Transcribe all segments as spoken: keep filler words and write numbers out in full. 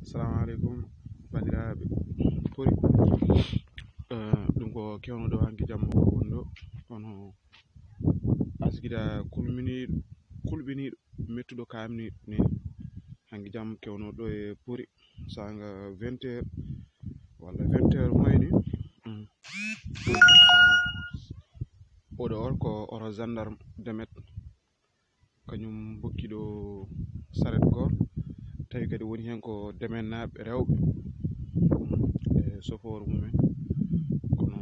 Assalamu aleykum, banndiraaɓe Pori. Eh, ɗum ko kewno ɗo hanki jamma ko woni ɗo, kono asgida kulminiiɗo, kulɓiniiɗo, mettuɗo kaamniiɗo ni. Hanki jamma kewno ɗo e Pori, saanga vingt heures walla vingt heures moyni. Mm. Oɗo or ko oto gendarme Demet. Kañum bokki ɗo saret goo, tawi kadi woni heen ko demennaaɓe rewɓe, mm, e sofoor mumen. Kono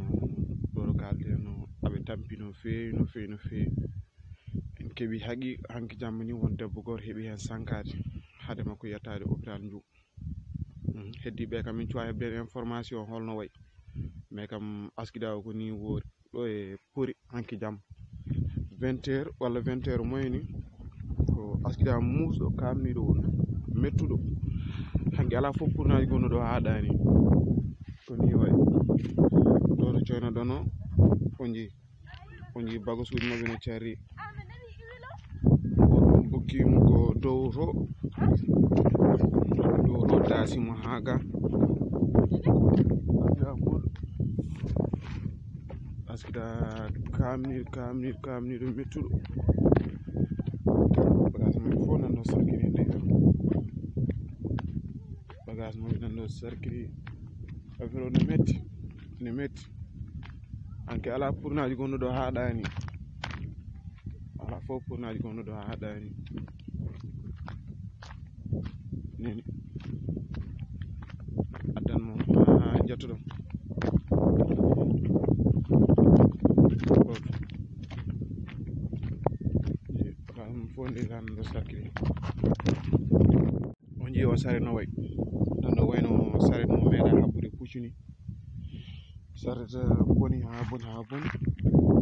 ɗo ɗo kaalten no aɓe tampi no feewi, no feewi, no feewi. En keɓi haqi hanki jamma ni won debbo gooto heɓi heen sankaade, hade makko yettaade hôpital Njuum. Mm, heddiiɓe kam min cuwa heɓde information holno wayi. Mais kam askida o ko ni woori. Ɗo e Pori hanki jam vingt heures walla vingt heures moyni, ko askida muusɗo, kaamniiɗo woni, mettuɗo. Hanki alaa fof purnaaji gonno ɗo haaɗaani. Ko ni wayi. Ɗo ɗo coyno ɗono, o njii, o njii bagasuuji maɓɓe no carri. Goɗɗum bukki mo ko dow to, dow to daasi mo haa ga. Askida kaamniiɗo, kaamniiɗo, kaamniiɗo mettuɗo. Bagage mum fof nan ɗo sarkiri nde. Bagage mum nan ɗo sarkiri. Affaire o ne metti, ne metti. Hanki alaa purnaaji gonno ɗo haaɗaani. Alaa fof purnaaji gonno ɗo haaɗaani. Nini. Addan mo haa jettoɗon. Fof. Bagage mum fof nde nan ɗo sarkiri. On njii o saret no wayi. Ɗon ɗo wayno saret mo meeɗa habbude puccu ni. Saret, eh, boni haa boni haa boni.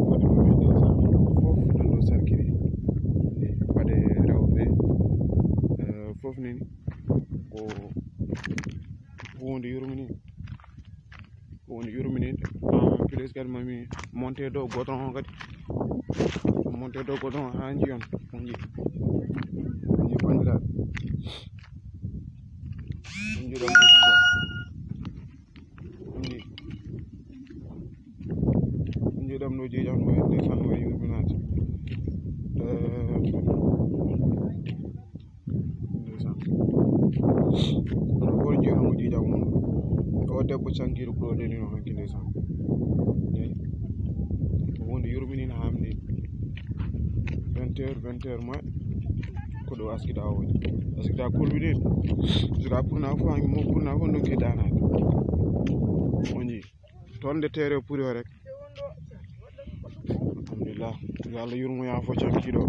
Waɗi mo meeɗa fof ɗon ɗo sarkiri. Waɗe rewɓe, eh, fof nini. Ko huunde yurmini. Ko woni yurmini. Ah, plus kadi mami monté dow goton o kadi. Monté dow goton o haa njiyon. On njii. On njii banndiraaɓe. On njii ɗam ɗo jiiɗam. On njii. On njii ɗam ɗo jiiɗam no wayi ndeysaan, wayi yurminaade. Eh, Ndeysaan. Kono won jeeɗo mo ƴiiƴam mum. O debbo cankiiɗo ko ɗo neni no hanki ndeysaan. Eyi. Ko huunde yurminiinde haa mi ndeeni. Vingt heures, vingt heures moins. Ko ɗo askida o woni. Askida kulɓiniiɗo. Sika purna fof, hanki mo purna fof ndonki daanaade. On njii. Toon nde teere o puri o rek. Alhamdulillah. Yo Allah yurmo yaafo cankiiɗo.